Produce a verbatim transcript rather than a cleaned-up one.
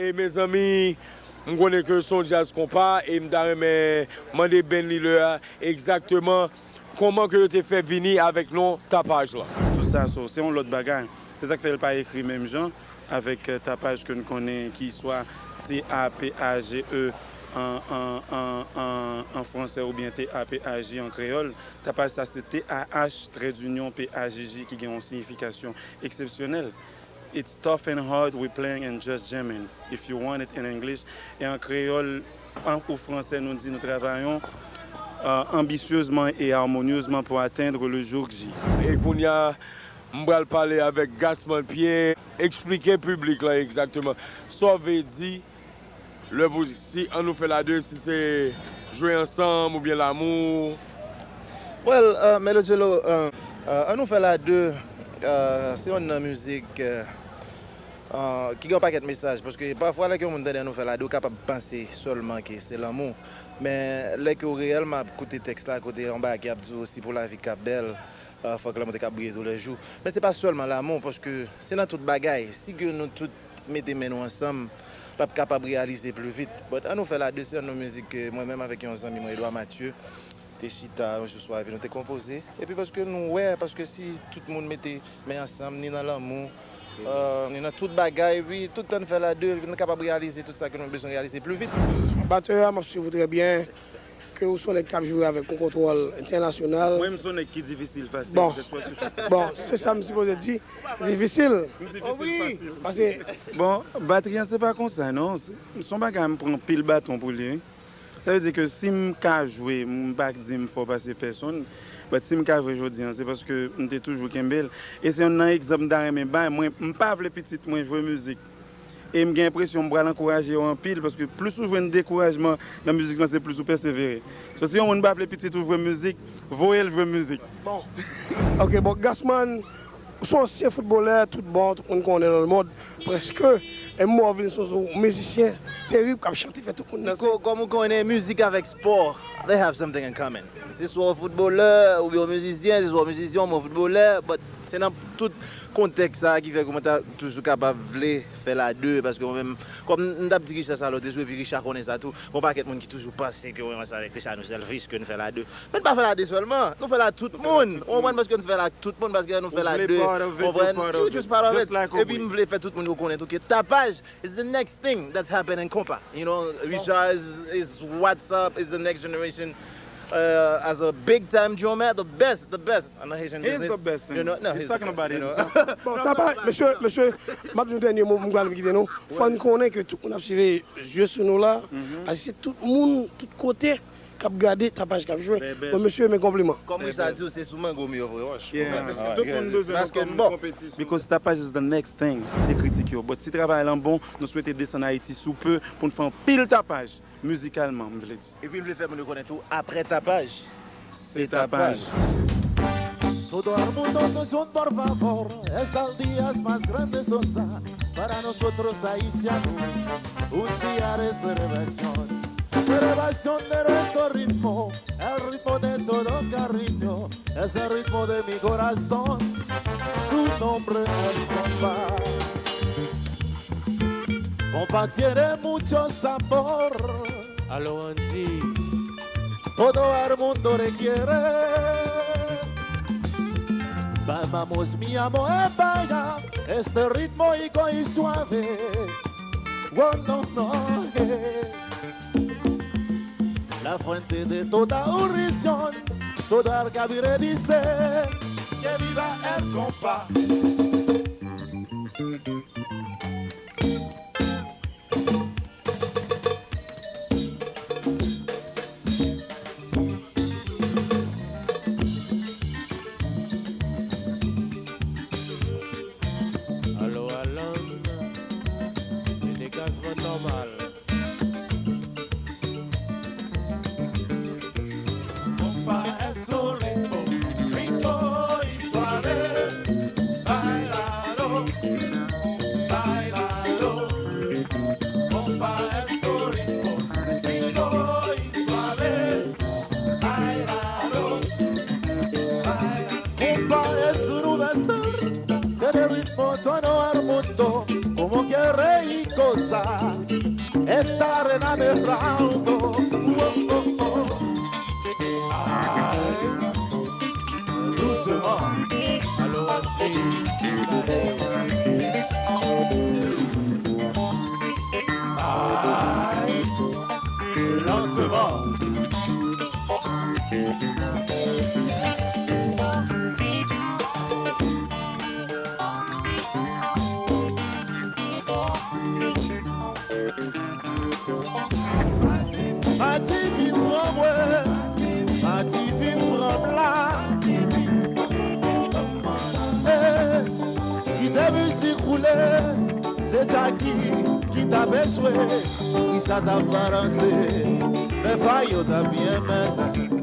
E mezanmi, m konnen ke se yon djaz konpa e m ta renmen mande band leader a egzakteman kòman ke yo te fè vini avèk non Tapaj la. Tout sa, so, se yon lòt bagay. Se sa k fè l pa ekri menm jan avèk, euh, Tapaj ke n konnen ki swa T A P A G E an, an, an, an, an fransè oubyen T A P A J an kreyòl. Tapaj sa se T A H, trè dinyon, P A J J, ki gen yon siyifikasyon eksepsyonèl. It's tough and hard, we playing and just jamming. If you want it in English. E an kreyòl, an ou fransè, nou di nou travayon, euh, anbisyezman e amonyezman pou atteindre le jour J. E kounye a, m pral pale avèk Gasman Pierre. Eksplike piblik la egzakteman sa w vle di lè pou, si Ann Nou Fè La De, si se jwe ansanm oubyen lanmou. Well, euh, Melodjelo, euh, euh, Ann Nou Fè La De, euh, se youn nan mizik, euh, euh, ki gen yon pakèt mesaj, paske pafwa lè ke yon moun tande Ann Nou Fè La De, ou kapab panse sèlman ke se lanmou. Men lè ke w reyèlman ap koute tèks la, kote yon bagay ki ap di w si pou lavi k ap bèl, euh, fòk lanmou te ka briye toulèjou. Men se pa sèlman lanmou, paske se nan tout bagay. Si ke nou tout mete men nou ansanm, l ap kapab reyalize pli vit. But Ann Nou Fè La De, se youn nan mizik ke mwen menm avèk yon zanmi mwen, Edouard Mathieu, te chita yon jou swa epi nou te konpoze. Epi paske nou wè, paske si tout moun mete men ansanm, ni nan lanmou, euh, ni nan tout bagay, epi tout tan n fè la de, nou kapab reyalize tout sa ke nou bezwen reyalize pli vit. Batè a, m ap swiv ou trè byen. Ke ou se yon nèg k ap jwe avèk yon kontwòl entènasyonal. Mwen, m se yon nèg ki difisil fasil. Bon. That's what you should say. Bon, se sa m sipoze di. Difisil. M difisil fasil. Paske bon, batri an se pa konsa, non. Se, se yon bagay m pran pil baton pou li, wi. Sa vle di ke si m ka jwe, m pa di m fò pase pèsonn, but si m ka jwe jodi an, se paske m te toujou kenbe l. E se youn nan egzanp m ta renmen bay. Mwen, m pa vle pitit mwen jwe mizik. E m gen enpresyon m pral ankouraje yo anpil, paske plis ou jwenn dekourajman nan mizik lan, se plis ou pèsevere. So, si yon moun pa vle pitit ou jwe mizik, voye l jwe mizik. Bon. Ok, bon, Gasman, ou se yon ansyen foutbolè, tout bon, tout moun konnen nan lemonn, prèske. E m wè w vin se yon mizisyen terib k ap chante, fè tout moun danse. Kò-, kòm ou konnen, mizik avèk spò, they have something in common. Se swa w foutbolè, oubyen w mizisyen, se swa w mizisyen, oubyen w foutbolè, but se nan tout kontèks sa a ki fè ke mwen ta toujou kapab vle fè la de, paske mwen menm, kòm m t ap di Richard sa lòt jou, epi Richard konnen sa tou, gon pakèt moun ki toujou panse ke mwen ansanm avèk Richard nou selfish, ke nou fè la de. Men n pa fè la de sèlman, nou fè la ak tout moun. Ou konprann? Paske nou fè la ak tout moun, paske nou fè la de. Ou konprann? You just part of it. Epi m vle fè tout moun yo konnen tou ke Tapaj is the next thing that's happening konpa. You know, Richard is, is what's up, is the next generation, uh, as a big time drummer, the best, the best in the Haitian business. He's the best. You know, no, he's the best, you know. Bon, Tapaj, mesye, mesye, m ap di yon dènye mo pou m pral kite nou. Fò n konnen ke tout moun ap swiv zye sou nou la. Paske se tout moun, tout kote k ap gade Tapaj k ap jwe. Bon, mesye, men konpliman. Kòm Richard di w, se sou mango m yo voye wòch. Yeah. Paske tout moun bezwen nou kòm konpetisyon. Because Tapaj is the next thing. Te kritik yo. But si travay lan bon, nou swete desann Ayiti sou pe pou n fè anpil Tapaj, mizikalman, m vle di. Epi m vle fè moun yo konnen tou, apre Tapaj, se Tapaj. Todo el mundo atención, por favor, estos días más grandes son sa-, para nosotros haitianos, un día de celebración, celebración de nuestro ritmo, el ritmo de todo cariño, es el ritmo de mi corazón, su nombre es compa. Compa tiene mucho sabor. Alo, Andy. Todo el mundo le quiere. Vamos, mi amor, vaya. Este ritmo rico y suave. Oh, no, no, eh. La fuente de toda unción. Todo el Cabaret dice que viva el compa. Alo, Alan, se degajman nòmal. Compa, es un ritmo rico y suave. Báilalo, báilalo. Douseman. Alò, Astrid, ay, lantman. Mati vin pran mwen, Mati vin pran m la. Eh, kite mizik woule, se Jacky ki t ap jwe. Kisa t ap balanse, men fay yo t ap byen mennen.